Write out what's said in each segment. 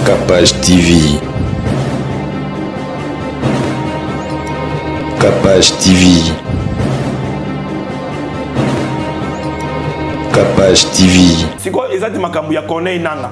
Capage TV. Capage TV. Capage TV. Sikoyo eza ti makambo ya Corneille Nanga.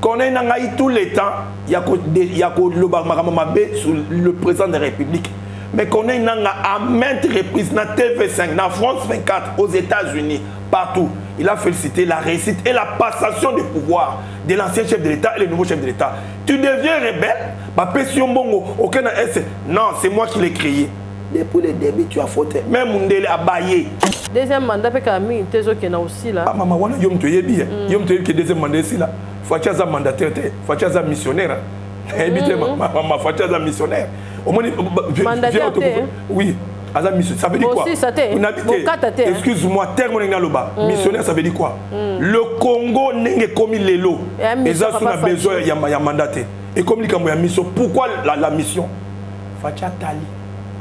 Corneille Nanga eu tout le temps ya ko ya koloba makambo mabe sur le président de la République. Mais Corneille Nanga à maintes reprises na TV5, na France 24, aux États-Unis, partout, il a félicité la réussite et la passation de pouvoir de l'ancien chef de l'État et le nouveau chef de l'État. Tu deviens rebelle, bapesi yo mbongo, aucun S. Non, c'est moi qui l'ai créé. Depuis le début, tu as fauté. Même Mundele a baillé. Deuxième mandat, pe kala mingi te ezokenda osila. Ah, mama wana yo moto oyebi, hein. Yo moto oyebi ke deuxième mandat esila. Fatshi aza mandataire te, Fatshi aza missionnaire. Nayebi te, mama, Fatshi aza missionnaire. Omoni, Mandataire te, hein. Oui, aza missionnaire. Ça veut dire quoi? Bosisa te, Nabi te. bokata te, hein. Excuse-moi, terme ndenge naloba. Missionnaire, ça veut dire quoi? Le Congo ndenge ekomi lelo. Ya mission, Eza sous papa na besoin Fatshi. ya mandat te. Ekomi likambo ya mission. Pourquoi la mission? Fatshi atali.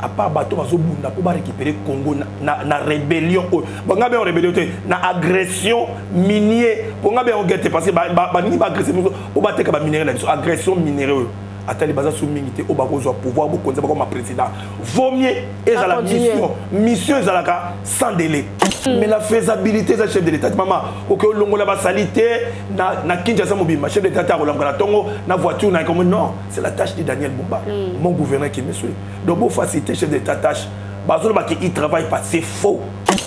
À part bato bazobunda po ba récupérer Congo na rébellion oyo. Ba nga be en rébellion te, na agression minier. Po nga be en guerre te, parce que ba ningi ba agresser biso, po ba teka ba minerai na biso, agression minière oyo. Atali baza sous mingi te, oyo bakozwa pouvoir, bokonza bakoma président. Vaut mieux ezala Continuer. mission. Mission ezalaka sans délai. Mais la faisabilité eza chef de l'État. Mama, oke olongola ba salité na Kinshasa mobimba. Chef de l'État akolongola tongo na voiture na comme non, c'est la tâche de Daniel Bumba, mon gouverneur qui me suit. Donc pour faciliter chef de l'État tâche, bazolo ba ki il travaille pas, c'est faux.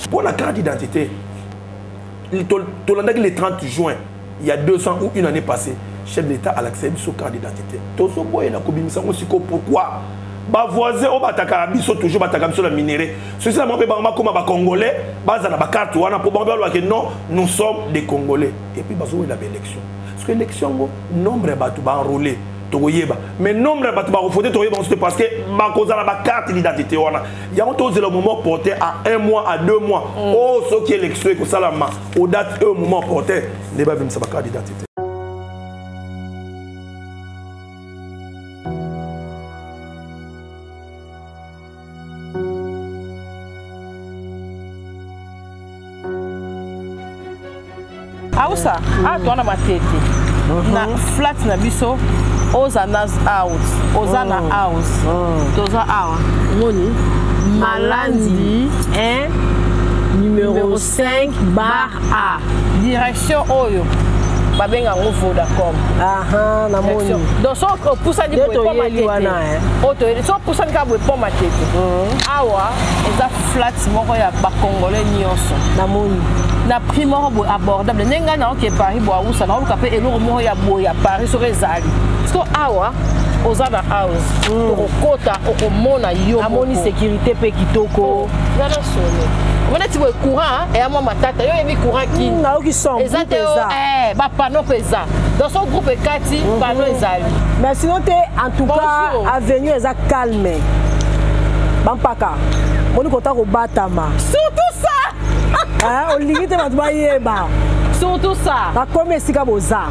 Pour la carte d'identité, tolandaki le 30 juin, il y a 2 ans ou une année passée, chef de l'État a l'accès sur carte d'identité. Tozo boye na kobimisa ngo siko pourquoi? Ba voisin o bataka biso toujours bataka biso la minerai. Ceci la mpe bango bakoma ba congolais, baza na ba carte wana po bango ba ke non, nous sommes des congolais. Et puis bazo la élection. Parce que élection ngo nombre ya bato ba enrôler tokoyeba. Mais nombre ya bato ba refoter tokoyeba ensuite parce que bakoza na ba carte d'identité wana. Yango tozela moment porté à 1 mois à 2 mois. Oh soki élection ekosalama au date et au moment porté, ne ba bimisa ba carte d'identité. Aoussa, ah, toi, na matete. Na flat na biso, Ozana's house, Ozana house. Toza awa. Moni. Malandi 1, numéro 5, barre A. Direction oyo. Babenga ngo Vodacom. Aha, na moni. Direction. Donc, so opusani Nde boye pont toyeli matete. wana, hein. Oyo toyeli, so opusani kaka boye pont matete. Awa, eza flat moko ya ba Congolais nyonso. Na moni. Na prix moko boye abordable. Ndenge ngai naoke Paris boye awusa, naoluka mpe eloko moko ya boye ya Paris soki ezali. Parce que awa, oza na house. Tokokota, okomona yo Na moni moko. sécurité mpe kitoko. Oh, eza na solo. Omoni neti boye courant, hein, eya mwa matata. Yo oyebi courant kini. Nayoki son, Eza groupe te o, eza. ba panneau mpe eza. Dans son groupe ekati, panneau ezali. Mais sinon te, en tout cas, Bonjour. avenue eza calme. Bampaka. Moni kota kobatama. Surtout ça. Hein, olingi te bato bayeba. Surtout ça. Bakomi esika boza.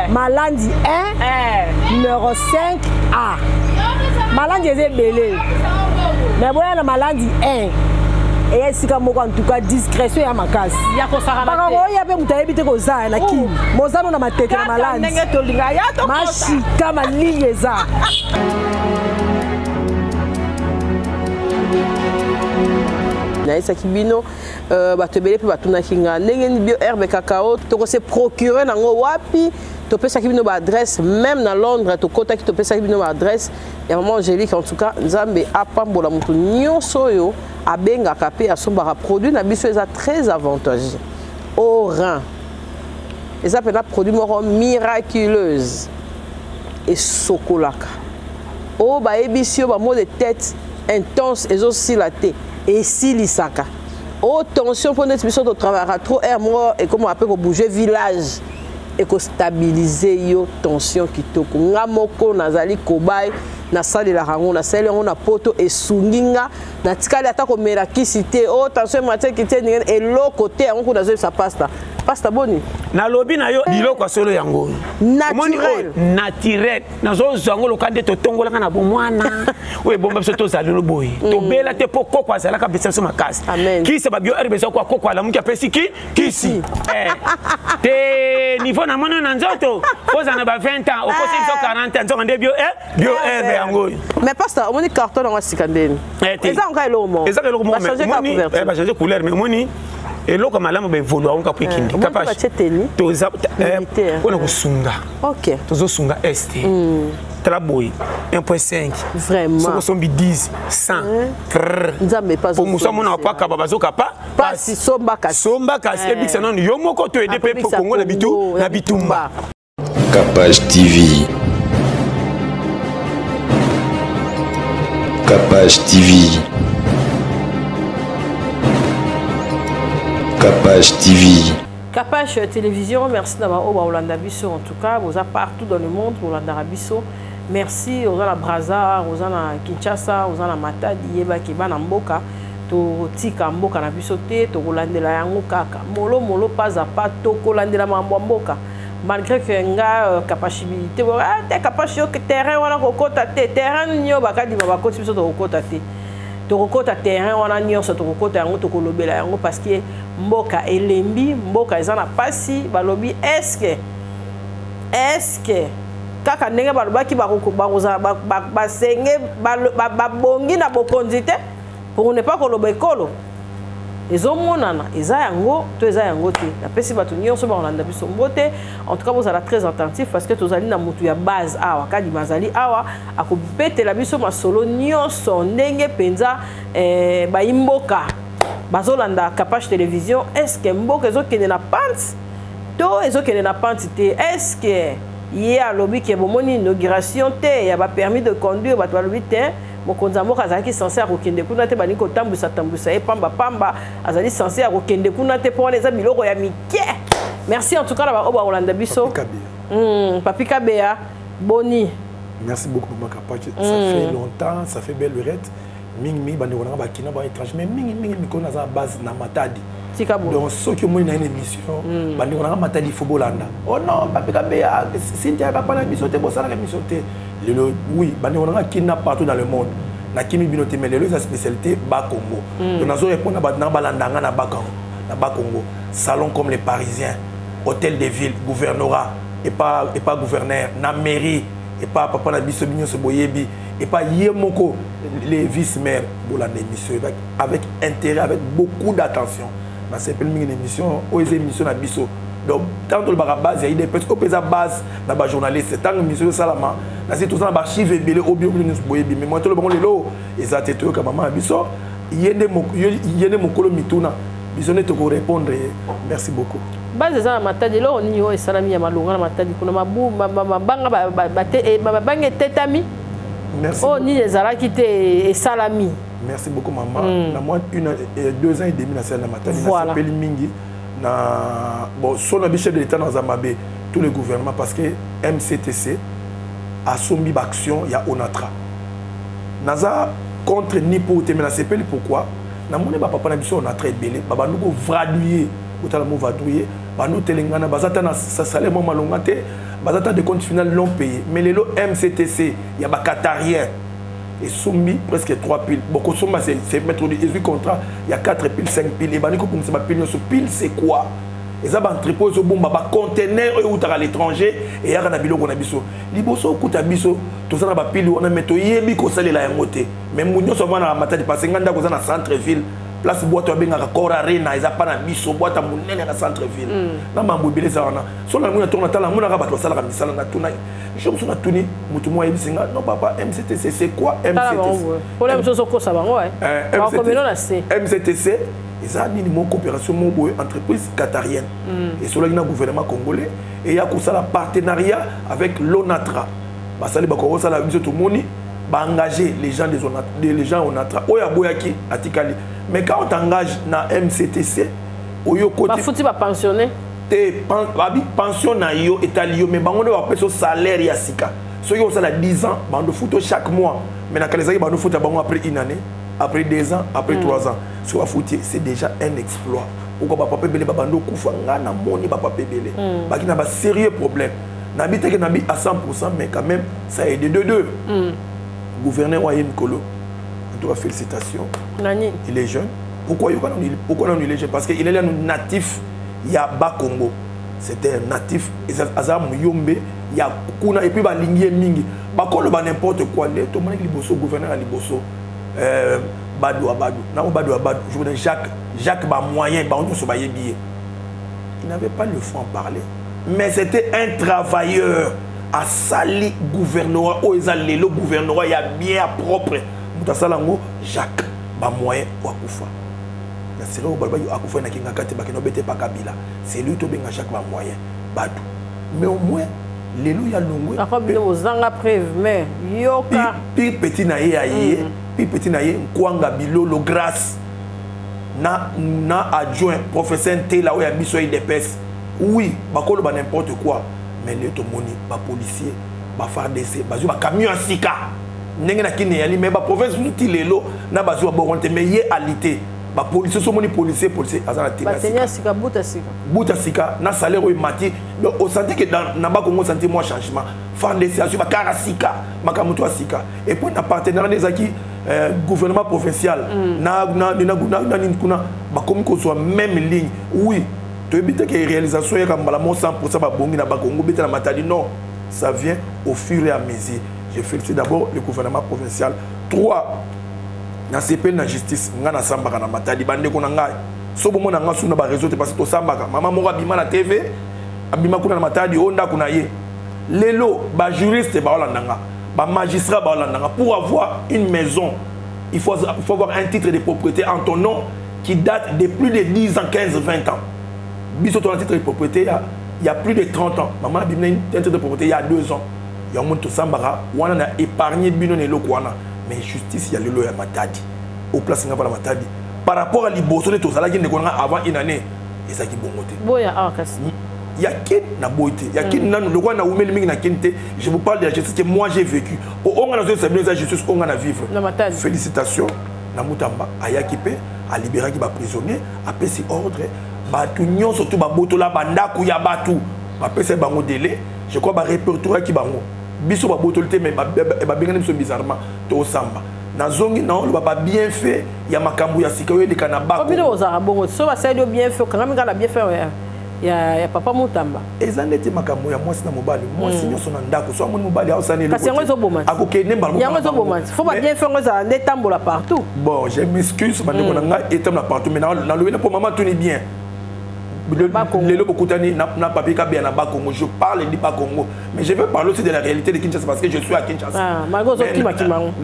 Malandi 1, numéro 5 A. Malandi eza ebele. Mais boya na Malandi 1. Eya esika moko en tout cas discrétion ya makasi. Ya kosaka na Makambo te. oyo ya pe moto ayebi te koza na kini. Ouh. Mozano na matete na Kaka Malandi. ndenge tolinga, ya tokota. Mashika malili eza. Nayesaki bino bato ebele mpe batunaki nga ndenge nini bio herbe cacao toko se procurer nango wapi. Topesaki bino ba adresse même na Londres, tokotaki topesaki bino ba adresse ya maman Angélique. En tout cas Nzambe apambola moto nyonso oyo abengaka mpe asombaka produit na biso, eza très avantageux au rein, eza mpena produit moko miraculeuse esokolaka oyo bayebisi yo ba maux de tête intense ezosila te, esilisaka oyo tension mpo neti biso totravaillaka trop air moko ekomaka mpe kobouger village ekostabilize yo tension kitoko. Nga moko nazali cobaye, nasalelaka yango, nasaleli yango na poto esungi nga, natikali ata komela kisi te. Oyo tension emati te, ndenge eloko te, yango kuna nazoyebisa pasta. Pasta boni? Nalobi na yo biloko ya solo yango. Naturel. Naturel. Nazozwa yango loka nde totongolaka na bomwana oyo ebomba biso tozala lelo boye. Tobela te mpo koko azalaka apesa biso makasi. Kisi babio rbc kwa koko alamuki apesi ki kisi. Eh. Te niveau na mono na nzoto ozala na ba 20 ans okosi biso 40 ans nzoka nde bio eh bio herbe yango oyo. Mais pasta omoni carton yango sika ndeni. Eza yango eloko moko. Eza eloko moko mais bachange couleur mais omoni eloko malamu baevolua yango kapo ekende toza mpona kosunga tozosunga est tala boye 1.5 soki osombi 10 100 nzambe po mosu amona po akaba bazoka pa pasi somba kasi somba kasi ebikisa nanu yo moko to ede mpe kongo na bitumba. Capage TV. Capage TV. Capage TV. Capage Télévision, merci d'avoir au Bolanda biso. En tout cas, vous êtes partout dans le monde, Bolanda biso. Merci aux na Brazza, aux na Kinshasa, aux na Matadi, yeba kiba na mboka. To tika mboka na biso te, to kolandela yango kaka. Molo molo pas à pas to kolandela mambo mboka. Malgré que nga capacité, ah te capacité terrain wana kokota te, terrain nyo bakadi bakoti biso to kokota te. To kokota terrain wana nyonso to kokota yango to kolobela yango parce que mboka elembi, mboka eza na pasi, balobi est-ce que kaka ndenge balobaki bakozala basenge babongi na bokonzi te pour ne pas koloba ekolo ezomonana eza yango to eza yango te. Napesi bato nyonso bakolanda biso mbote. En tout cas bozala très attentif parce que tozali na mutu ya base awa Kadima azali awa akobetela biso masolo nyonso ndenge mpenza bayimboka bazolanda Capage Télévision. Est-ce que mboka ezokende na pente to ezokende na pente te? Est-ce que ye alobi ke bomoni inauguration te ya ba permis de conduire bato balobi te mokonzi ya mboka azalaki censé akokende kuna te, balingi kotambwisa tambwisa ye pamba pamba, azali censé akokende kuna te mpo wana eza biloko ya mike. Merci en tout cas na baoyo bakolanda biso. Papi Kabea, boni. Merci beaucoup Mama Kapache. Ça fait longtemps, ça fait belle lurette. Mingi mingi bandeko nanga bakina ba étranger mais mingi mingi mikolo naza base na Matadi. Donc ceux qui ont une émission, bandeko nanga Matadi faut bolanda. Oh non, Papi Kabea, Cynthia Kapana biso te bosala émission te. Lelo oui, bandeko nanga kina partout dans le monde. Na kimi bino te mais lelo eza spécialité ba Congo. Donc nazo répondre ba na balanda nga na ba Congo, na ba Congo. Salon comme les Parisiens, hôtel de ville, gouvernorat et pas gouverneur, na mairie et pas papa na biso binyo so boyebi et pas yemoko les vice-maires bolanda émission avec intérêt, avec beaucoup d'attention. Na sepel mingi émission, oyo émission na biso. Donc tant que le base il y a des personnes au base na ba journaliste tant que mission salama na si tout ça na archive ebele au bio nous boyebi mais moi tout le bon lelo ezate to ka mama biso yende yende mokolo mituna biso ne to ko répondre. Merci beaucoup. Base za Matadi lo ni yo esalami ya malonga na Matadi kuna mabu mabanga ba te mabanga tetami. Merci. Oh ni ezalaki te esalami. Merci beaucoup maman. Na moi 2 ans et demi na sala na Matadi na sepeli mingi na bon son chef de l'État dans Zamabé tout le gouvernement parce que MCTC a sombi action ya Onatra. Naza contre ni pour te mais na sepeli pourquoi na moni ba papa na biso Onatra ebele ba bandu ko vadrouiller otala mo vadrouiller bandu telengana bazata na salaire mo malonga te bazata de compte final long payé mais lelo MCTC ya ba Qatarien et sombi presque 3 piles. Beaucoup somba c'est mettre du contrat, il y a 4 piles, 5 piles et baniko pour ça pile sur pile c'est quoi? Et ça entrepôt zo bomba ba conteneur ou à l'étranger et ya na biloko na biso. Liboso kuta biso to ça na ba pile on met to yebi ko salela yango te. Mais munyo so na Matadi parce nganda ko na centre ville place boîte benga ka Cora Arena eza pa na biso boîte munene na centre ville. Na mambo ebele za wana. So na muna tourna tala muna ka bato sala ka misala na tuna. Je me suis tuni mutu mo yebi singa non papa MCTC c'est quoi MCTC? Problème so ko sa bango ouais. MCTC eza nini mo coopération mo boye entreprise qatarienne. Et cela na gouvernement congolais et ya ko sala partenariat avec l'ONATRA. Basali ba ko sala biso to moni ba engager les gens des ONATRA, les gens ONATRA. Oya boyaki atikali. Mais quand on t'engage na MCTC oyo côté ba futi ba pensionner te babi pension na yo etali yo mais bango nde bapesa salaire ya sika. Soki osala 10 ans bando futo chaque mois mais na kalezaki bando futa bango après une année, après 2 ans, après 3 ans. Soki bafuti c'est déjà un exploit. Pourquoi bapapa ebele babandi okufa? Ngai namoni bapapa ebele baki na basérieux problème. Nabi teke nabi à 100, mais quand même ça aide de deux. Gouverneur oyo aye mikolo, en tout cas félicitations. Nani? Il est jeune. Pourquoi yoka nanu? Pourquoi nanu il est jeune? Parce que il est nanu natif ya Bakongo. C'était un natif, aza muyombe ya kuna, et puis balingi ye mingi. Bakoloba n'importe quoi. Nde tomonaki liboso gouverneur ya liboso, Badu Abadu, nango Badu Abadu, je veux dire Jacques Bamoyen, bango nyonso bayebi ye. Il n'avait pas le fond en parler, mais c'était un travailleur. Asali gouvernorat oyo eza lelo, gouvernorat ya bien, ya propre, moto asala yango Jacques Bamoyen. Akufa na sika oyo balobaki akufa na Kingaka te, bakende obete pa Kabila. C'est lui tobenga Jacques Bamoyen Badu. Mais au moins lelo ya longwe. Ako bino bozanga preuve, mais yoka. Pire petit na ye aye, pire petit na ye Nkwanga Bilolo Grâce na adjoint professeur Ntela oyo ya biso ya UDPS. Oui, bakoloba n'importe quoi, mais lelo tomoni bapolicier, baFARDC bazwi bacamion ya sika ndenge na kini eyali, mais baprovince mosusu ti lelo na bazwi babongo te. Mais ye ali te bapolicier, so omoni policier, policier aza na tena. Bateni ya sika, buta sika. Buta sika na salaire oyo emati. Donc osenti ke na Bakongo osanti mwa changement. FARDC azwi bakara sika, makambo to ya sika. Et puis na partenariat nde ezalaki gouvernement provincial na nini kuna, bakomi kozwa même ligne. Oui, toyebi te ke réalisation eyaka mbala mo 100, babongi na Bakongo beta na Matadi. Non, ça vient au fur et à mesure. Je félicite d'abord le gouvernement provincial. Trois, nasepeli na justice. Ngai nasambaka na Matadi. Bandeko na ngai, so bomona nga su na baréseau te, parce que tosambaka. Mama moko abima na TV, abima kuna na Matadi, oyo ndako na ye. Lelo bajuriste baolanda nga, bamagistrat baolanda nga. Pour avoir une maison, il faut avoir un titre de propriété en ton nom qui date de plus de 10 ans, 15, 20 ans. Biso tona titre de propriété il y a plus de 30 ans. Mama abimi na un titre de propriété il y a 2 ans. Yango tosambaka wana na épargne bino na eloko wana. Mais justice ya lelo ya Matadi, au place nga vala Matadi, par rapport à liboso nde tozalaki, ndeko nanga, avant une année ezalaki bongo te. Boya awa kasi. Ya Kin na boyi te, ya Kin nanu lokola naumeli mingi na Kin te. Je vous parle de la justice que moi j'ai vécu. Po oyo nga nazoyebisa bino eza justice oyo nga na vivre. Na Matadi. Félicitation na Mutamba, ayaki mpe aliberaki baprisonnier, apesi ordre bato nyonso tu babotola bandako ya bato, bapesa bango délai. Je crois barépertoriaki bango. Biso babotoli te, mais babengani biso bizarrement. Tosamba, nazongi naoloba babienfait ya makambo ya sika oyo eleka na bako. Bino ozalaka bongo, so basali yo bienfait, okangami kaka na bienfait ya papa Mutamba. Eza neti makambo ya mwasi na mobali. Mwasi nyonso na ndako, so amoni mobali aosani. Kasi yango ezoboma. Akokende mbala. Yango ezoboma. Faut babienfait yango ezala nde etambola partout. Bon, je m'excuse, bandeko na ngai, etambola partout, mais nalobi na mpo mama tuni bien. Lelo bokutani na papier Kabeya na Bakongo. Je parle du Bakongo, mais je vais parler aussi de la réalité de Kinshasa, parce que je suis à Kinshasa.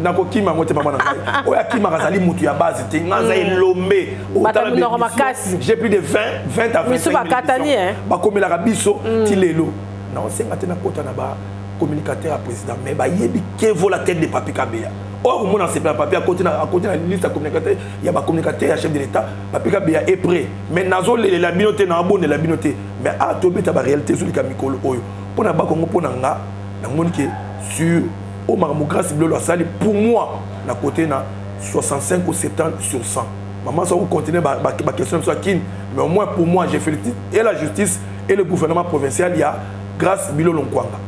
Nakokima yango te, mama na ngai. Oyo akimaka azali mutu ya base te. Nga aza elombe. J'ai plus de 20 20 à 25 bakomelaka biso ti lelo. Naosenga te nakota na bacommunicateur ya président, mais bayebi que vaut la tête de Papi Kabeya. Or omona sepela papier akoti na liste ya communicateur, ya bacommunicateur ya chef de l'État. Papi Kabeya est prêt, mais nazolelela bino te, naabondela bino te, mais a tobeta baréalité ezolika mikolo oyo mpo na Bakongo. Mpo na nga, namoni ke sur oyo makambo Grâce Bilolo asali, pour moi na côté na 65 ou 70 sur 100. Maman, ça continuer baquestion biso akini, mais au moins pour moi, je félicite et la justice et le gouvernement provincial ya Grâce Bilolo Nkwanga.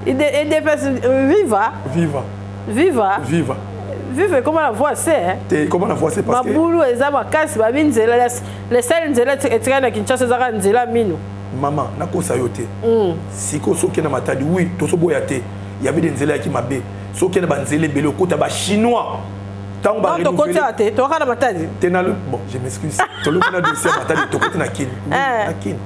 UDPS viva! Viva! Viva! Viva! Vive comment la voix c'est, hein? Comment la voix c'est, parce que mabulu eza makasi. Babi nzela, le seul nzela etikali na Kinshasa ezaka nzela mino. Mama, nakosa yo te. Sikoyo soki na Matadi, oui, tozoboya te, yabi de nzela yaki mabe. Soki na banzela ebele, okota bachinois ntango tokoti awa te, toka na Matadi. Te na, bon, je m'excuse, tolobi na dossier ya Matadi, tokoti na Kini. Na Kini,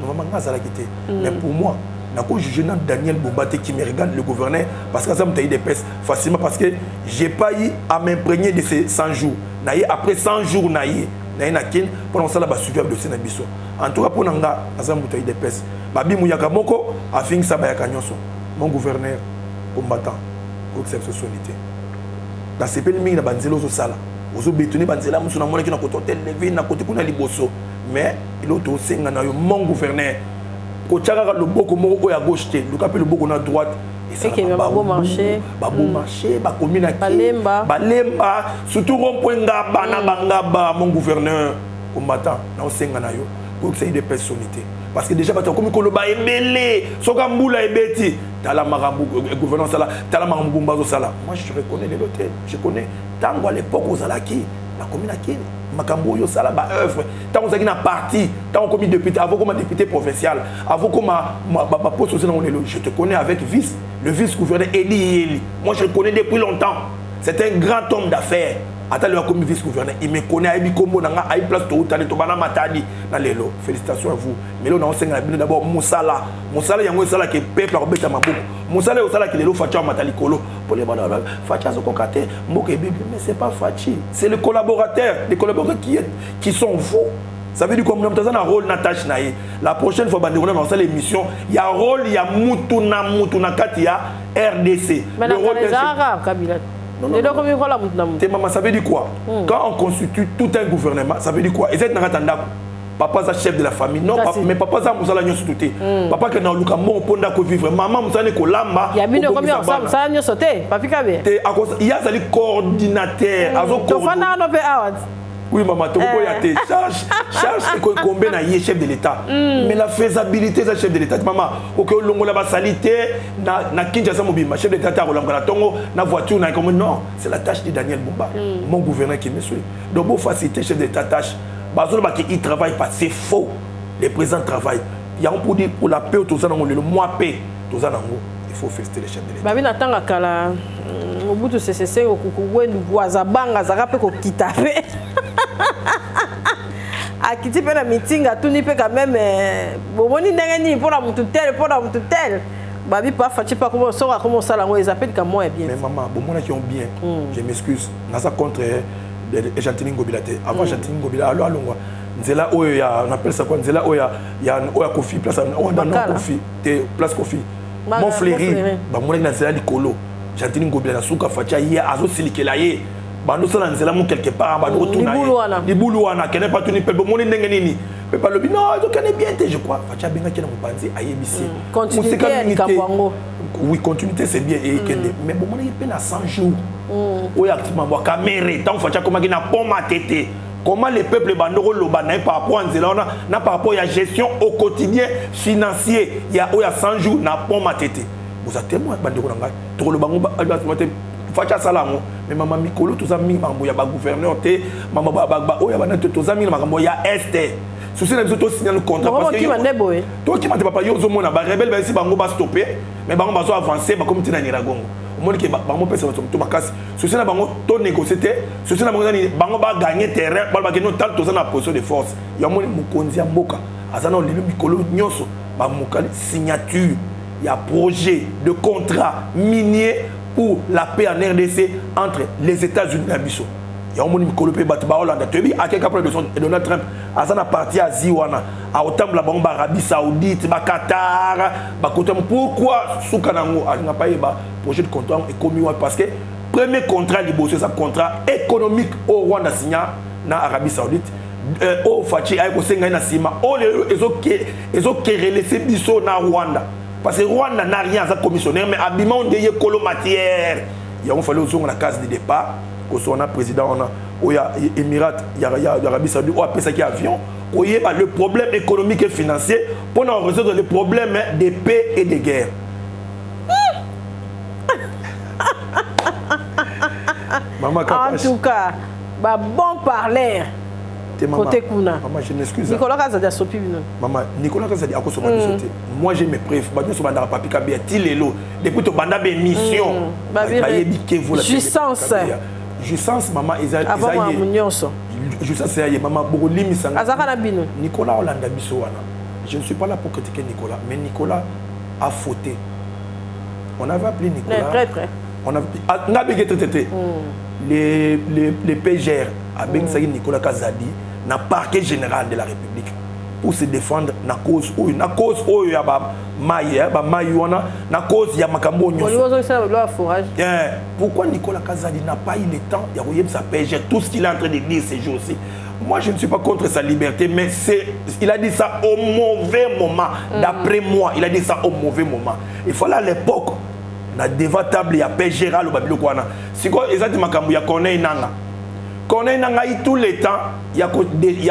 mama, nga azalaki te, mais pour moi nakojuge na Daniel Bomba te qui me regarde, le gouverneur, parce que aza moto ya UDPS facilement, parce que j'ai pas eu à m'imprégner de ces 100 jours na ye. Après 100 jours na ye, na ye na Kine mpona kosala basuivi ya dossier na biso. En tout cas mpo na nga, aza moto ya UDPS. Babi muyaka moko afingisa bayaka nyonso. Mon gouverneur combattant, kokisa biso soni te. Nasepeli mingi na banzela ozosala, ozobetoni banzela mosusu namonaki na kote hotel Levin, na kote kuna liboso. Mais eloko tosenga na yo, mon gouverneur, kotya kaka loboko moko oyo ya gauche te, luka mpe loboko na droite. Esalaka marché, babo marché, bakomi na Balemba. Balemba, surtout rond-point Ngaba na Bangaba. Mon gouverneur combattant, na osenga na yo koyokisa UDPS soni te, parce que déjà bato bakomi koloba ebele. Soki mbula ebeti, tala makambo gouverneur osala, tala makambo Bumba azosala. Moi, je reconnais lelo te, je connais ntango à l'époque ozalaki nakomi na Kini, makambo oyo osala, baœuvre ntango ozalaki na parti, ntango okomi député, avant koma député provincial, avant koma baposte oza nango lelo. Je te connais avec vice le vice gouverneur Eli Yeli. Moi, je le connais depuis longtemps, c'est un grand homme d'affaires. Ata lelo akomi vice gouverneur, il me connaît, ayebi kombo na nga, ayebi place toutani, tobana Matadi na lelo. Félicitations à vous. Mais lelo naosenga na bino d'abord mosala. Mosala yango esalaka peuple akobeta maboko. Mosala oyo osalaki lelo, Fatshi amata likolo. Pole bana, Fatshi azokoka te, mboka ebebi. Mais c'est pas Fatshi, c'est le collaborateur, les collaborateurs qui sont vous. Ça veut dire comme moto aza na rôle na tâche na ye. La prochaine fois, bandeko na basala émission ya rôle ya mutu na mutu na kati ya RDC. Le rôle Kabila. Non, non, non. Maman, ça veut dire quoi? Quand on constitue tout un gouvernement, ça veut dire quoi? Et c'est papa aza chef de la famille, non papa, mais papa aza mosala nyonso te. Papa ke na oluka mbongo mpo ndako vivre, mama mosala kolamba. Ya bino komi mosala nyonso te, Papi Kabe. Te, ye azali coordinateur. Tofanda wana mpe awa. Oui mama, tokoboya te, charge, charge ekombe na ye chef de l'État, mais la faisabilité eza chef de l'État. Mama, oke olongola basali te na Kinshasa mobimba. Chef de l'État te akolangola ntongo na voiture na comme non, c'est la tâche de Daniel Bumba, mon gouverneur qui me suit. Donc bofaciliter chef de l'État tâche. Bazolobaki il travaille pas, c'est faux. Les présidents travaillent yango pour dire pour la paix. Toza nango lelo, moi paix toza nango, il faut féliciter les chefs de l'État. Babi na ntanga kala, Mobutu Sese Seko Kuku Ngbendu Wazabanga azalaka mpe kokita mpe akiti mpe na meeting, atuni mpe quand même: bomoni ndenge nini mpona mutu tel, mpona mutu tel? Babi pa Fatshi mpe akoma soko akoma osala yango, eza mpe likambo ya bien. Mais mama, bomonaki yango bien. Je m'excuse, naza contre Gentiny Ngobila te. Avant Gentiny Ngobila alo alongwa, nzela oyo ya, on appelle ça quoi, nzela oyo ya oyo ya Kofi, place oyo non, Kofi te, place Kofi, Mont Fleury, bamonaki na nzela likolo Gentiny Ngobila na suka. Fatshi ye azosilikela ye, bandosala nzela mo quelque part, bandokotuna ye libulu wana, akende mpa tuni mpe: bomoni ndenge nini? Mpe balobi non, ezokende bien te. Je crois Fatshi abengaki na mopanzi, ayebisi. Mosika mingi te. Oui, continuité, c'est bien, ekende. Mais bomonaki mpe na 100 jours oyo activement bwa Kamerhe, ntango Fatshi akomaki na pont Matete, comment le peuple bando koloba na ye par rapport à nzela wana, na par rapport ya gestion au quotidien financier ya oyo ya 100 jours na pont Matete. Boza témoin, bandeko na ngai, tokoloba ngo te. Fatshi asala yango. Mais mama, mikolo toza mingi makambo ya bagouverneur te, mama, oyo ya bana te. Toza mingi na makambo ya Est. Souci na biso, tosigne le contrat. Parce que tokima te. Papa, yo ozomona barebele bayesi bango bastoppe, mais bango bazo avance, bakomi te na Nyiragongo. Omoni ke bango pesa bato to makasi. Souci na bango tonégocie te. Souci na bango eza nini? Bango baganye terrain, balobaki no tala, toza na position de force. Yamoni mokonzi ya mboka aza na lelo mikolo nyonso bamokali signature ya projet de contrat minier pour la paix en RDC entre les États-Unis na biso. Yango moni mikolo mpe bato baolanda. Toyebi akeka après Donald Trump aza na parti Asie wana, aotambola bango baArabie Saoudite, baQatar, bakota. Pourquoi suka nango alinga pa yeba projet de contrat ekomi wapi? Parce que premier contrat liboso eza contrat économique oyo Rwanda signa na Arabie Saoudite, oyo Fatshi aye kosenga ye na nsima, oyo lelo ezokerelese biso na Rwanda, parce que Rwanda na rien, aza commissionnaire, mais abima nde ye kolo matière. Yango fallait ozonga na case de départ, kosoka na président wana oyo ya Émirat ya Arabie Saoudite oyo apesaki avion, koyeba le problème économique et financier mpona résoudre le problème de paix et de guerre. Mama, en tout cas babon parler côté kuna. Maman, je m'excuse. Nicolas Kazadi asopi bino. Maman, Nicolas Kazadi akosoma biso te. Moi, j'ai mes preuves. Bato nyonso bandaka Papi Kabia ti lelo, depuis tobanda bémission, bayebi ke vola. Jouissance. Jouissance, mama, eza ye nyonso. Jouissance eza ye, mama, bokolimisanga. Azaka na bino. Nicolas olanda biso wana. Je ne suis pas là pour critiquer Nicolas, mais Nicolas a fauté. On avait appelé Nicolas. Traître. On a nga benge traité te. Les PGR abengisaki Nicolas Kazadi na parquet général de la République pour se défendre na cause oyo, na cause oyo ya bamai, bamai wana, na cause ya makambo nyonso. Pourquoi Nicolas Kazadi n'a pas eu le temps ya koyebisa PGR tout ce qu'il est en train de dire ces jours-ci? Moi, je ne suis pas contre sa liberté, mais c'est il a dit ça au mauvais moment. D'après moi, il a dit ça au mauvais moment. Il fallait à l'époque Na devant table ya PGR aloba biloko wana. Sikoyo eza ti makambo ya Corneille Nanga. Corneille Nanga ye tout le temps ya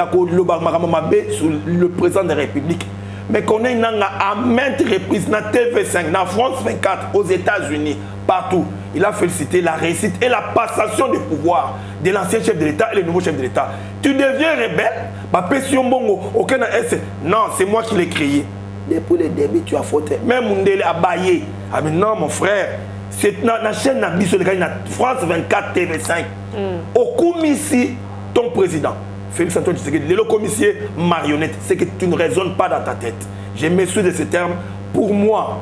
koloba makambo mabe sur le président de la République. Mais Corneille Nanga à maintes reprises na TV5, na France 24, aux États-Unis, partout, il a félicité la réussite et la passation de pouvoir de l'ancien chef de l'État et le nouveau chef de l'État. Tu deviens rebelle, bapesi yo mbongo, okei na Est, non, c'est moi qui l'ai créé. Depuis le début, tu as fauté. Même Mundele a baillé. Ah mais non, mon frère, c'est na chaîne na biso, na France 24 TV5. Okumisi ton président, Félix Antoine Tshisekedi, lelo commissaire marionnette, c'est que tu ne raisonnes pas dans ta tête. Je m'excuse de ce terme. Pour moi,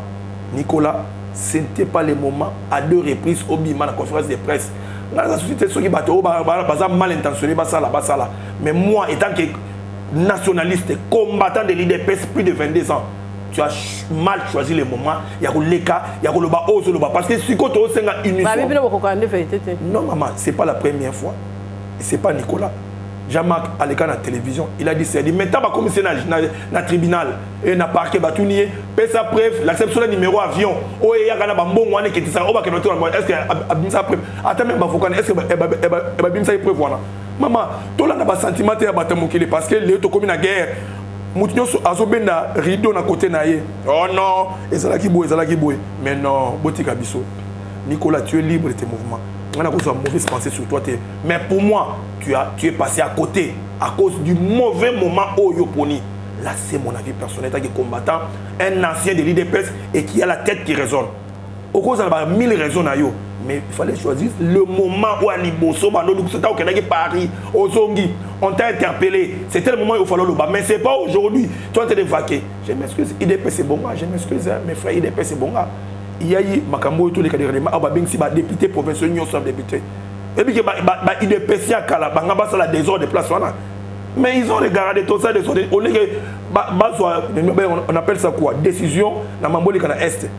Nicolas, ce n'était pas le moment à deux reprises au Bima, la conférence de presse. Dans la société, ceux qui battent, baza mal intentionné, basala, basala. Mais moi, étant que nationaliste, combattant de l'UDPS plus de 22 ans, tu as mal choisi le moment. Il y a le cas, il y a le bas, le bas. Parce que si tu as une mission. Non, maman, c'est pas la première fois. C'est pas Nicolas. Jean-Marc Aleka à la télévision, il a dit, c'est dit, maintenant, bah, comme c'est na tribunal, et na parquet, bah, tout nié, paie sa preuve, l'acception de numéro avion, oh, il y a un bon one qui est ça, oh, bah, est-ce que, abim sa preuve, attends, même, bah, faut qu'on, est-ce que, bah, bah, bah, bah, abim sa preuve, voilà. Maman, tout là, n'a pas sentiment, t'es à mokili, parce que les autres commis la guerre, mutu nyonso azobenda rideau na côté na ye. Oh non, ezalaki boye, ezalaki boye. Mais non, botika biso. Nicolas, tu es libre de tes mouvements. On a une mauvaise pensée sur toi. Mais pour moi, tu es passé à côté à cause du mauvais moment au Yoponi. Là, c'est mon avis personnel, tant que combattant, un ancien de l'UDPS et qui a la tête qui résonne. Au cause de 1000 raisons, mais il fallait choisir le moment où Ali Bosso, Paris, Ozongi, on t'a interpellé. C'était le moment où il fallait le battre. Mais ce n'est pas aujourd'hui. Tu es en train de vaquer. Je m'excuse, UDPS c'est bon, je m'excuse, mes frères, UDPS c'est bon. Il y a eu Makambo et tous les cadres, ah, député provincial, nous sommes députés. Et puis, UDPS, il y a la désordre de place. Mais ils ont regardé tout ça, désordre. Au lieu que, on appelle ça quoi? Décision, dans Mambo, il y a Est.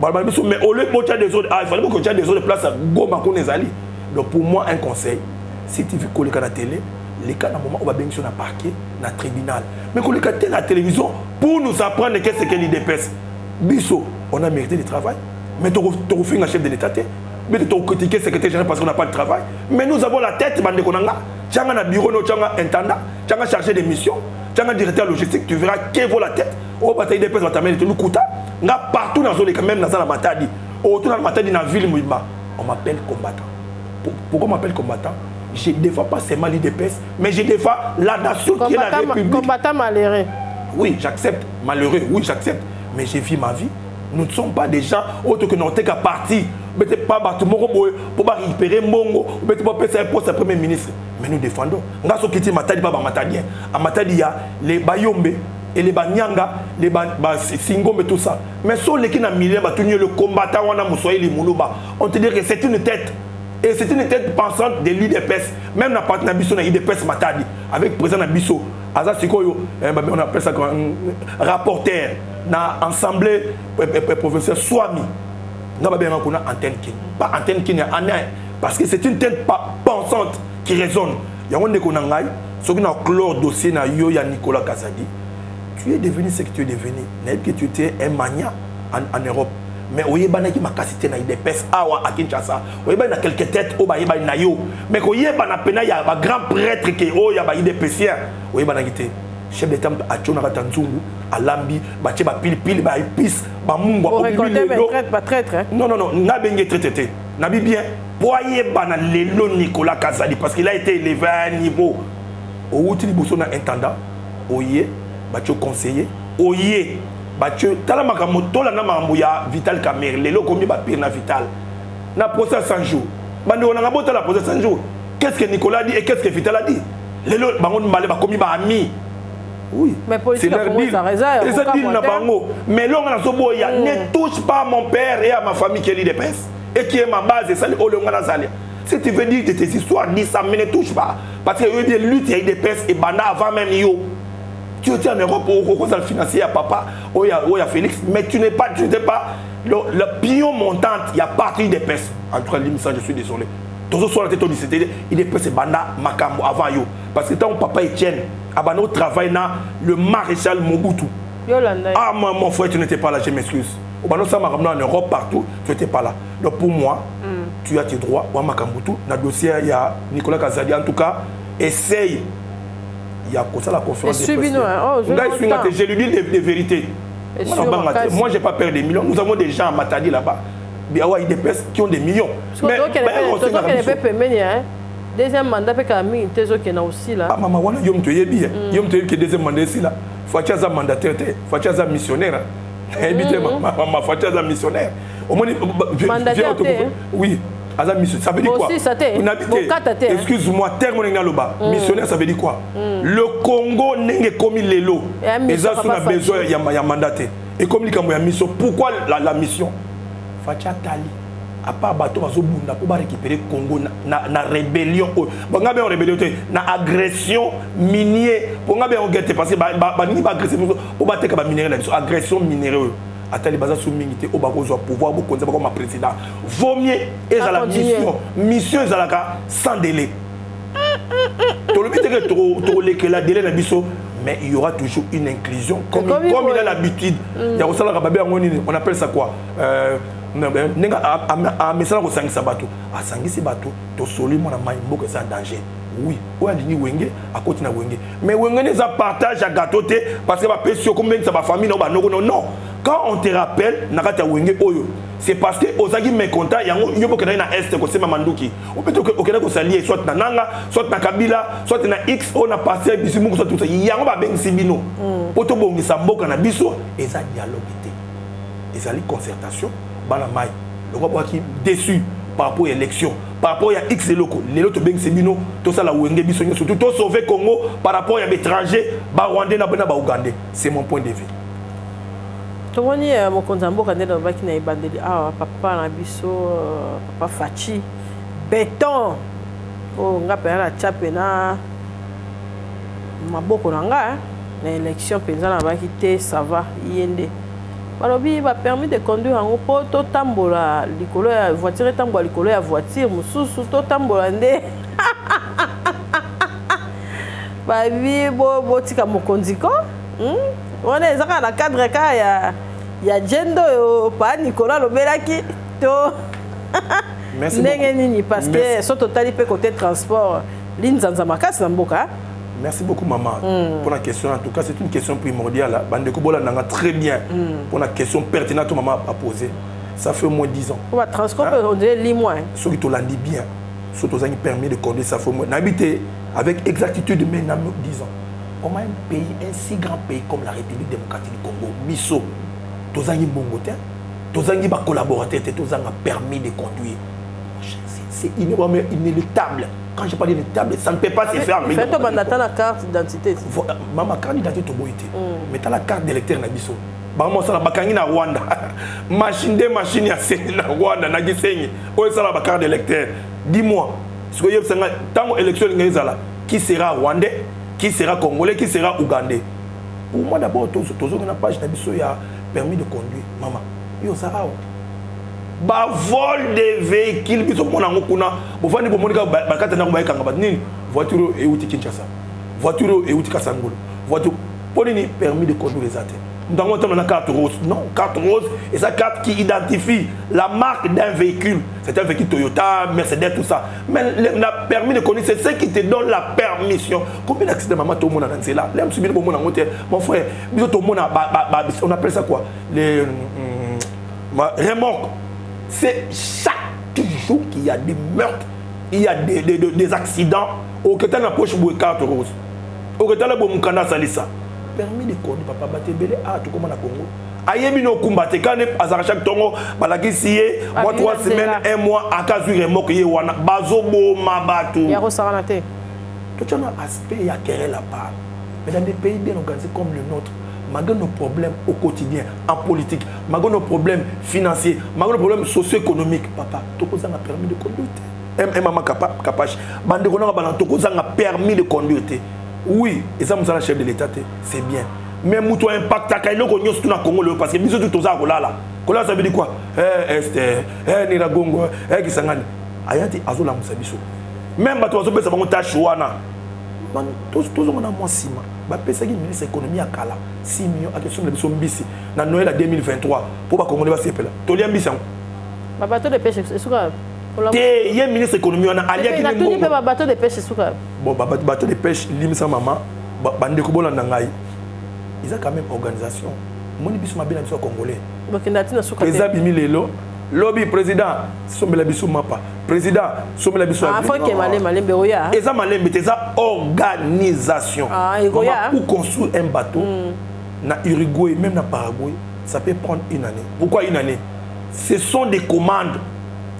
Mais au lieu de des autres, ah, il fallait que tu aies des autres places à Goma qu'on est allé. Donc pour moi, un conseil, si tu veux coller à la télé, les cas, dans le moment où on va bien sur le parquet, dans le tribunal. Mais coller à la télévision pour nous apprendre qu'est-ce que l'UDPS. Bisso, on a mérité du travail. Mais tu refais un chef de l'État, mais tu critiques le secrétaire général parce qu'on n'a pas de travail. Mais nous avons la tête, bande de Konanga. Tu as un bureau, tu as un intendant, tu as un chargé de mission, tu as un directeur logistique, tu verras qui vaut la tête. Au bataille des va t'amener tout le Kouta. Partout dans les même dans la Matadi, autour de la Matadi dans la ville Mouimba, on m'appelle combattant. Pourquoi on m'appelle combattant? Je ne défends pas seulement l'UDPS, mais je défends la nation qui est la République. Combattant malheureux. Oui, j'accepte. Malheureux, oui, j'accepte. Mais j'ai vu ma vie. Nous ne sommes pas des gens autres que nous qu'à partir. Mais pas battre pour pas récupérer Mbongo, mais pas passer un poste à premier ministre. Mais nous défendons. Nous sommes quittés Matadi, pas Matadi. À Matadi, il y a les Bayombe et les Banyanga, les Singombe et tout ça. Mais sur les qui n'ont le combattant, on a Moussoye, les Moulouba. On te dit que c'est une tête. Et c'est une tête pensante de l'UDPS. Même la partie Nabiso, l'UDPS Matadi, avec le président Nabiso, Aza Sikoyo, on appelle ça un rapporteur dans l'Assemblée provinciale Swami. Nous avons bien connu antenne Kin. Pas antenne Kin, parce que c'est une tête pensante qui résonne. Il y a un de ce qui a clos dossier na yo ya Nicolas Kazadi. Tu es devenu ce que tu es devenu. N'est-ce que tu étais un mania en Europe. Mais oyeba na ki makasite na UDPS awa à Kinshasa. Oyeba na quelques têtes o ba yeba na yo. Mais koyeba na pena ya ba grand prêtre ke o ya ba UDPSien. Oyeba na kite. Chef d'État a tchona kata nzungu, alambi, ba tche ba pili pili ba épice, ba mungwa o récolter traître, pas traître hein. Non non non, na benge traître te. Na bi bien boyeba na lelo Nicolas Kazadi parce qu'il a été élevé à un niveau. O wuti liboso na intendant, oye ba tcho conseiller, oye Batio, tala makambo tola na makambo ya Vital Kamerhe, lelo komi ba pire na Vital. Na procès 100 jours. Bande on a bota la procès 100 jours. Qu'est-ce que Nicolas a dit et qu'est-ce que Vital a dit? Lelo bango mbale ba komi ba ami. Oui. Mais politique c'est leur deal. C'est deal na bango. Mais là on a soboya, ne touche pas à mon père et à ma famille qui est l'UDPS et qui est ma base et ça o le ngana sali. Si tu veux dire de tes histoires, dis ça mais ne touche pas parce que eux lutte ya l'UDPS et banda avant même yo. Tu étais en Europe au cause de financier à papa, au ya Félix, mais tu n'es pas, tu n'étais pas le pion montant, il y a parti des pèses. En tout cas, limite, je suis désolé. Toujours sur la tête, il est pressé banda makambo avant yo. Parce que tant papa Etienne, abano travail na le maréchal Mobutu. Yolanda. Ah, moi, mon frère, tu n'étais pas là, je m'excuse. Obanda osala makambo en Europe partout, tu étais pas là. Donc pour moi, tu as tes droits. Wa makambo tout na dossier ya Nicolas Kazadi, en tout cas, essaye ya kosala conférence de presse. Oh, Ngai swinga te, je lui dis des vérités. Moi, j'ai pas peur des millions. Nous avons des gens à Matadi là-bas. Biawa IDPS qui ont des millions. Mais deuxième mandat pe kala mingi te ezokenda osila. Ah mama, wana yo moto oyebi, yo moto oyebi ke deuxième mandat esila. Fatshi aza mandataire te, Fatshi aza missionnaire. Nayebi te, mama, Fatshi aza missionnaire. Omoni? Mandataire te. Oui, aza missionnaire. Ça veut dire quoi? Bokata te. Excuse-moi, terme ndenge naloba, missionnaire, ça veut dire quoi? Le Congo ndenge ekomi lelo, eza so na besoin ya mandat te, ekomi likambo ya mission. Pourquoi la mission? Fatshi atali, à part bato bazobunda mpo barécupérer Congo na rébellion oyo banga be rébellion te, na agression minier, mpo nga be yango te, parce que baningi baagresse biso mpo bateka baminerai na biso. Agression minerai oyo, atali baza so mingi te oyo bakozwa pouvoir, bokonzi, bakoma président. Vaut mieux ezala mission. Mission ezalaka sans délai. Tolobi teke tokolekela délai na biso, mais il y aura toujours une inclusion comme il a l'habitude ya kosalaka. Babe yango nini, on appelle ça quoi? Ndenge amesala kosangisa bato, asangisi bato, tosoli mwana mai, mboka eza danger. Oui, oyo alingi Wenge akoti na Wenge, mais Wenge nde eza partage ya gâteau te, parce que bapesi yo kombengisa bafamille na yo, banoko. Non, non, quand on te rappelle na kati ya Wenge oyo, c'est parce que ozalaki mécontent. Yango yo mpo okendaki na Est kosema manduki, ope okendaki kosalie soit na Nanga, soit na Kabila, soit na X oyo na paster bisi moko, soit tout ça. Yango babengisi bino mpo tobongisa mboka na biso. Eza dialogue te, ezali concertation. Bana mai lokwa bwaki déçu par rapport à élection, par rapport ya X eloko, lelo tobengisi bino, tosala Wenge biso nyonso, surtout tosauve Congo par rapport ya baétranger, barwandais na bana baougandais. C'est mon point de vue. Tomoni mokonzi ya mboka, nde nalobaki na ebandeli awa, papa na biso, papa Fatshi Béton, oyo nga mpenza natya mpena maboko na nga na élection mpenza, nalobaki te, ça va. Ye nde balobi bapermis de conduire yango mpo totambola likolo ya voiture, etambola likolo ya voiture mosusu, totambola nde babi botika mokonzi ko Wana eza kaka na cadre kaka ya jendo oyo pa Nicolas alobelaki to ndenge nini? Parce que so totali mpe côté transport, linzanza makasi na mboka. Merci beaucoup, maman, pour la question. En tout cas, c'est une question primordiale. Bandeko bolanda très bien. Pour la question pertinente que maman a posée. Ça fait au moins 10 ans. Pour transport, on dirait 10 mois. Ceux qui te l'ont dit bien, ceux qui ont permis de conduire, ça fait au moins. N'habité avec exactitude, mais 10 ans. Comment un pays, un si grand pays comme la République démocratique du Congo, biso, tozangi mbongo te, tozangi ba collaborateur te, tozanga permis de conduire? C'est inéluctable. Quand je parle d'inéluctable, ça ne peut pas se faire. Fait to la carte d'identité. Mama, carte d'identité toboyi te. Mais t'as la carte d'électeur na biso. Bango sala bakangi na Rwanda. Machine de machine ya seni na Rwanda na Gisenyi. Oyo sala ba carte d'électeur. Dis-moi, ce que yebisa tango élection ngezala, qui sera rwandais, qui sera congolais, qui sera ougandais? Pour moi d'abord, toujours na page na biso ya permis de conduire. Maman, yo sara ba vol de véhicule, biso mona ngo kuna, bofandi bomoni ka bakata na bayekanga ba nini, voiture euti Kinshasa, voiture euti Kasangulu, voiture po nini permis de conduire eza te. Ntango ntango na carte rose, non, carte rose eza carte qui identifie la marque d'un véhicule. C'est un véhicule Toyota, Mercedes, tout ça. Mais la permis de conduire, c'est ce qui te donne la permission. Combien d'accidents, maman, tout le monde na nzela là, mosu bino bomona yango te, mon frère? Biso tomona, on appelle ça quoi, les remorques. C'est chaque jour qu'il y a des meurtres, il y a des accidents. Oketa na poche boye carte rose, oketa na boye mokanda asalisa permis de conduire. Papa, bato ebele awa tokóma na Congo, ayebi na okumba te. Kane azalaka chaque ntongo, balakisi ye mwa 3 semaines, un mois, akazwi remorque ye wana, bazoboma bato. Ya kosakana te. Totia na aspect ya querelle à part, mais dans des pays bien organisés comme le nôtre, malgré nos problèmes au quotidien en politique, malgré nos problèmes financiers, malgré nos problèmes socio-économiques, papa, tokozanga permis de conduire te. Mama Kapache, bandeko nanga bana, tokozanga permis de conduire te. Oui, eza mosala chef de l'État te, c'est bien, mais moto impactaka eloko nyonso tu na Congo lelo, parce que biso tu toza kolala kolala, ça veut dire quoi? Est Niragongo, Kisangani, aya te, azolamusa biso. Même bato bazopesa bango tâche wana. Tozonga na mwa nsima, bapesaki ministre économie ya kala 6 millions, akesombela biso mbisi na Noël ya 2023 mpo bakongole basepela. Tolia mbisi yango. Babateau de pêche esuka? Te, ye ministre économie wana aliaki. Natuni mpe babateau de pêche esuka? Bon, bateau de pêche, limisa mama, bandeko bolanda ngai, eza quand même organisation. Moni biso mabe na biso ya Congolais. Bokenda ntina suka. Président bimi lelo, lobi président sombela biso mapa, président sombela biso. Afoke malembe malembe oya. Eza malembe te, eza organisation. Pour construire un bateau na Uruguay, même na Paraguay, ça peut prendre une année. Pourquoi une année? Ce sont des commandes.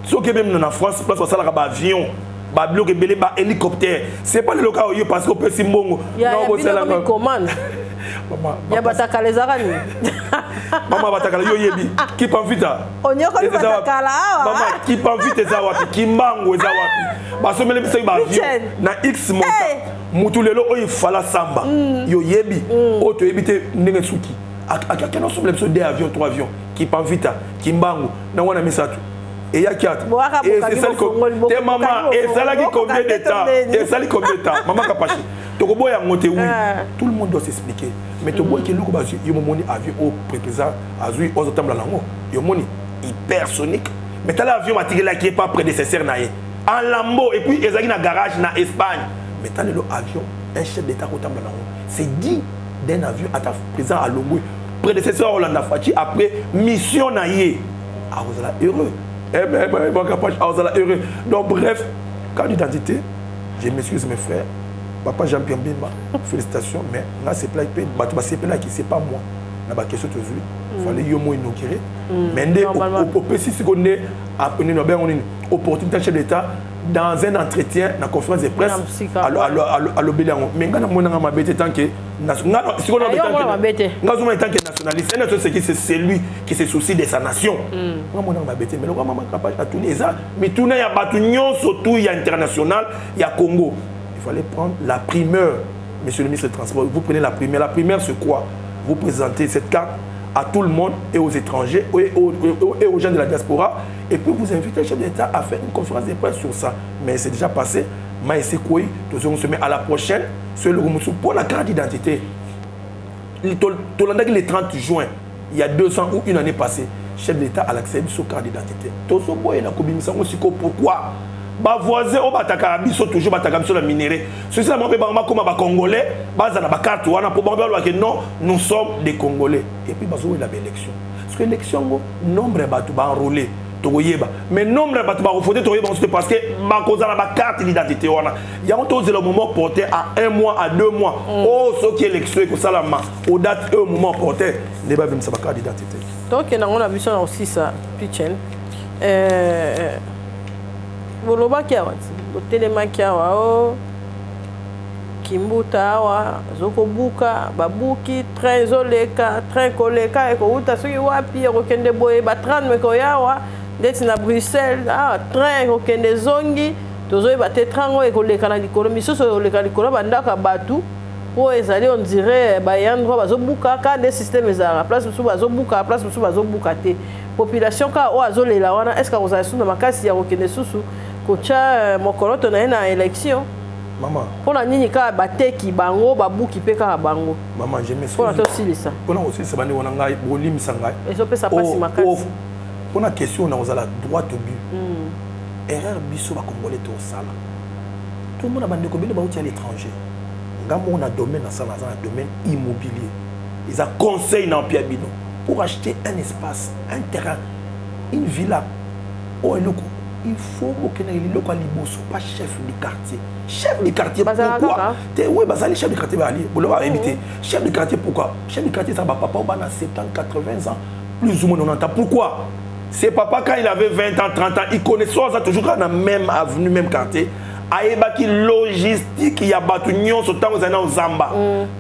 Soki même na France, place basalaka baavion, babiloko ebele, bahélicoptère, c'est pas lelo kaka oyo parce que opesi mbongo. Commande ya batakala ezaka nini? Mama, batakala yo yebi Kimpa Vita. Onyokoli batakala awa. Mama, Kimpa Vita eza wapi? Kimbangu eza wapi? Basomeli biso baavion na x montant. Mutu lelo oyo ifala samba, yo yebi oyo toyebi te ndenge suki akende osombela biso deux avions, trois avions, Kimpa Vita, Kimbangu na wana misato eyaki ata te. Mama, esalaki combien de temps? Esali combien de temps, mama Kapashi? Tokoboya yango te. Oui, tout le monde doit s'expliquer, mais toboyaki eloko bazwi. Yo momoni avion oyo président azwi, ozotambola nango, yo moni hypersonique, mais tala avion batikelaki ye pa prédécesseur na ye en lambeau, et puis ezalaki na garage na Espagne. Mais tala lelo avion un chef d'État kotambola nango, c'est dit d'un avion. Ata président alongwe, prédécesseur olanda Fatshi après mission na ye akozala heureux, akozala heureux. Donc bref, carte d'identité, je m'excuse mes frères, papa Jean-Pierre Bemba, félicitations, mais nga sepelaki mpe, bato basepelaki, c'est pas moi. Na baquestion tozwi, fallait yo mo inauguré, mais nde opesi siko nde nini babengo nini, opportunité, chef d'État dans un entretien na conférence de presse alobeli yango. Mais nga namonanga mabe te tant que sikoyo nga azomona tant que nationaliste. Un nationaliste, c'est celui qui se soucie de sa nation. Nga monanga mabe te, mais lokwa mama Kapashi atuni, eza mituna ya bato nyonso tu ya international ya Congo. Il fallait prendre la primeur. Monsieur le ministre des Transports, vous prenez la primeur. La primeur, c'est quoi? Vous présentez cette carte à tout le monde et aux étrangers et aux gens de la diaspora. Et puis vous invitez le chef d'État à faire une conférence de presse sur ça. Mais c'est déjà passé. Mais c'est quoi? On se met à la prochaine. Sur le pour la carte d'identité. Le 30 juin, il y a 2 ans ou une année passée, chef d'État a l'accès sur carte d'identité. Pourquoi? Bavoisin oyo batakaka biso toujours, bataka biso na minerai, soki na bango mpe bango bakóma bacongolais, baza na bacarte wana mpo bango balobake non, nous sommes des Congolais. Et puis bazowela baélection, parce que élection yango, nombre ya bato baenrôle tokoyeba, mais nombre ya bato bakovote tokoyeba ngo te, parce que bakozala bacarte d'identité wana. Yango tozela moment opportun, à un mois, à 2 mois oyo soki élection ekosalama au date oyo, moment opportun nde babimisa bacarte d'identité. Tokende yango na biso na kosisa pichen. Bolobaki awa ti botelemaki awa o Kimbuta awa azokobuka, babuki train, ezoleka train koleka, ekowuta soki wapi, ekokende boye, batram ekoya awa ndeti na Bruxelles awa, train ekokende ezongi, tozoyeba te train oyo ekoleka na likolo, misusu ekoleka likolo ya bandako ya bato mpo ezali on dirait bayandroit bazobuka kaka nde système ezalaka, place mosusu bazobuka, place mosusu bazobuka te. Population kaka oyo azolela wana, est ce que akozala susu na makasi ya kokende susu kotya mokoloto na ye na élection? Mama. Mpona nini kaka bateki bango, babuki mpe kaka bango? Mama, je m'excuse. Mpona tosilisa. Mpona kosilisa, bandeko na ngai, bolimisa ngai. Ezopesa mpasi makasi. Mpona question na kozala droit au but, erreur biso bacongolais tosala, tomona bandeko ebele bauti à l'étranger. Nga moko na domaine nasala, naza na domaine immobilier, eza conseil na mpia bino: pour acheter un espace, un terrain, une villa oyo eloko, il faut bokendaka liloko ya liboso pas chef du quartier. Chef du quartier, pourquoi te? Oui, bazali chef du quartier, bazali boloba bayebi te chef du quartier. Pourquoi chef du quartier? Eza bapapa oyo bana 70, 80 ans, plus ou moins 90 ans. Pourquoi? C'est papa, quand il avait 20 ans, 30 ans, il connaissait, aza toujours kaka na même avenue, même quartier, ayebaki logistique ya bato nyonso ntango ezali na ozamba,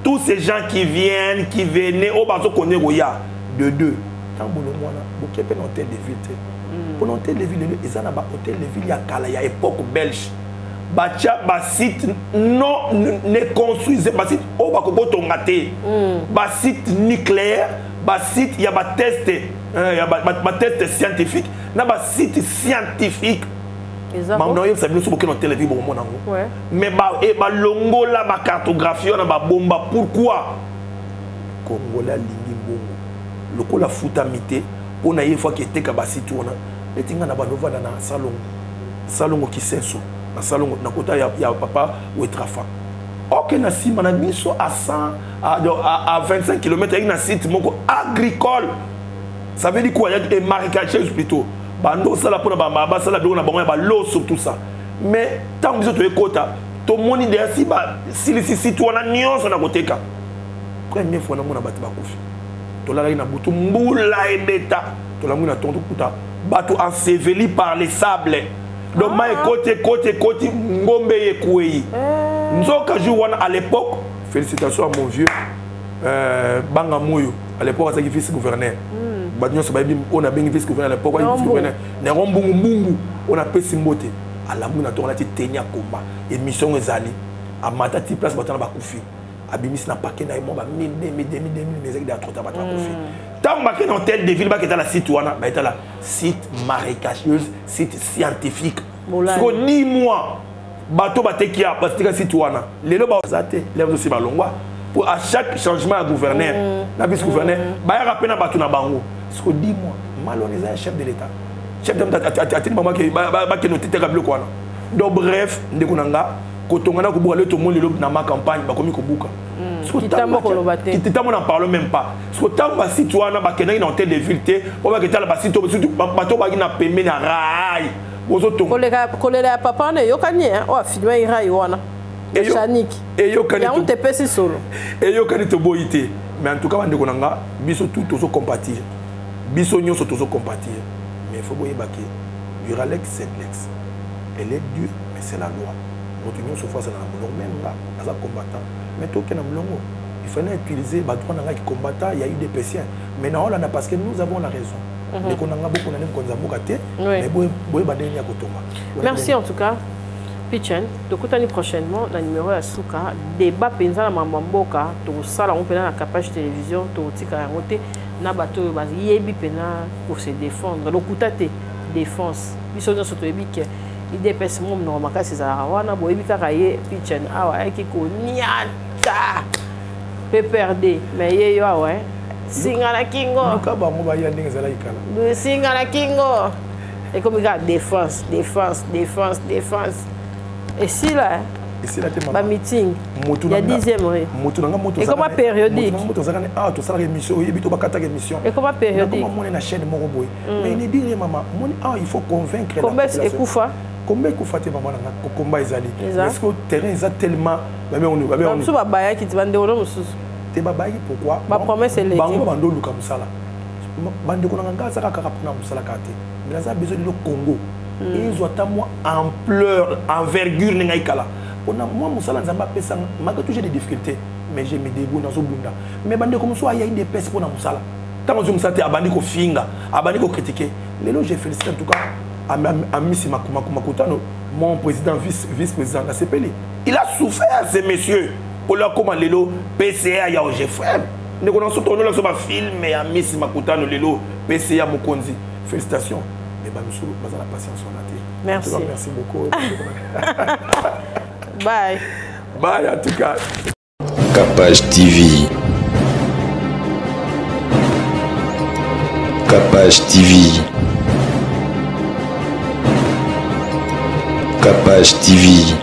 tous ces gens qui viennent, qui venaient, oyo bazokone koya de deux. Ntango bolongo wana, boke mpe na hôtel de ville te, mpona hôtel de ville lelo eza na bahôtel de ville ya kala ya époque belge, batia basite non ne construise, basite oyo bakoki kotonga te, basite nucléaire, basite ya batest, ya batest scientifique na basite scientifique. Makambo na oyebisa bino, so bokende na télévision, bokomona yango. Mais balongola bacartographie wana, babomba. Pourquoi? Congolais alingi mbongo lokola futami te. Mpo na ye faki eteka basite wana. Neti ngai na bando ovanda na Salongo, Salongo Kisenso, na Salongo na kota ya papa Wetrafa. Ok, na nsima na biso à 100 à 25 km ayaki na site moko agricole. Ça veut dire quoi? Et marécageuse plutôt. Bando osala mpona basala biloko na bango ya baloso, tout ça. Mais ntango biso toyekota, tomoni deya si basilisi site wana nyonso na koteka. Première fois namona bato bakufi. Tolalaki na butu, mbula ebeta, tolamwi na tongo, tokuta bato enseveli par les sables. Donc mai ekoti, ekoti, ekoti, ngombe ye ekwei. Nzoka jour wana, à l'époque, félicitations à mon vieux Banga Moyo, à l'époque azalaki vice gouverneur. Bato nyonso bayebi oyo nabengi vice gouverneur à l'époque, vice gouverneur Neron Mbungu Mbungu, oyo napesi mbote. Alamwi na tongo, alati teni ya komba, émission ezali, amata ti place bato wana bakufi, abimisi na paquet na ye mwa ba 1000, 2000, 2000, 2000, mais ezalaki deya trop tard, bato bakufi. Ntango bakei na hôtel de ville, baketala site wana, bayetala site marécageuse, site scientifique. Siko 10 mois bato bateki ya batika site wana, lelo baza te. Lelo osi balongwa po à chaque changement ya gouverneur na vice gouverneur, bayaka mpe na bato na bango. Siko 10 mois, mal wana eza ya chef de l'État. Chef de l'État atindi bango bakende oteteka biloko wana. Donc bref, ndeko na nga, kotonga na kobuka, lelo tomoni, lelo na ma campagne bakomi kobuka. Kitambo, n'en parle même pas. Siko ntango basite wana bakendaki na hôtel de ville te, po baketala basite, surtout bato baki na pembeni ya rail, bozotonga. Kolela ya papa wana eyokani, oyo afilmaki rail wana. Chaniki yango tepesi solo. Eyokani, toboyi te. Mais en tout cas, bandeko na nga, biso tout tozocompatir, biso nyonso tozocompatir. Mais faut boyeba ke dura lex sed lex, elle est dure, mais c'est la loi. Moto nyonso faut azala na molongo. Même nga aza combattant, mais toke na molongo, il fallait utiliser badroit na ngai combattant ya UDPSien. Mais na olanda parce que nous avons la raison. Ndeko na nga, bokona nde mokonzi ya mboka te, mais boyeba ndenge ya kotonga. Merci en tout cas, Pichen. Tokutani prochainement na numéro ya suka, débat mpenza na mambo ya mboka. Tokosala yango mpenza na Capage Télévision. Tokotika yango te na bato oyo bayebi mpenza kose défendre, lokuta te, défense. Biso nyonso toyebi ke UDPS mo monoko makasi ezalaka wana. Boyebi kaka ye Pichen awa ayaki koniata PPRD, mais ye yo awa singa na kingo. Luka bango baya ndenge ezalaki kala. Singa na kingo ekomi kaka défense, défense, défense, défense, esila. Esila te. Bameeting ya 10e rue. Moto nanga, moto ekoma périodique. Moto ozalaka awa, tosalaka émission, oyebi, to bakataka émission. Ekoma périodique. Moni na chaîne moko boye, mais ne dire mama, moni awa il faut convaincre. Komba ekufa. Komba ekufa te, mama nanga, komba ezali parce que terrain eza tellement Mosusu babayaki ti bandeko no mosusu. Te, babayaki pourquoi? Bapromesse eleki. Bango bando oluka mosala. Bandeko nanga, nga azaka kaka mpona mosala kaka te, mais naza besoin lelo Congo ezwa ata mwa ampleur, envergure ndenge ayikala. Mpona mwa mosala Nzambe apesanga, malgré toujours des difficultés, mais je me débrouille, nazobunda. Mais bandeko mosusu aya UDPS mpona mosala, ntango ozwi mosala te, abandi kofinga, abandi kocritiquer. Lelo je félicite en tout cas Amisi Makutano, mon président, vice président. Nasepeli, il a souffert, ce monsieur, mpona akóma lelo PCA ya OGFM. Ndeko na so, tonola so bafilme ya Amisi Makutano, lelo PCA mokonzi, félicitations. Mais bamisusu baza na patience wana te. Merci. Cas, merci beaucoup. Bye. Bye en tout cas. Capage TV. Capage TV. Capage TV.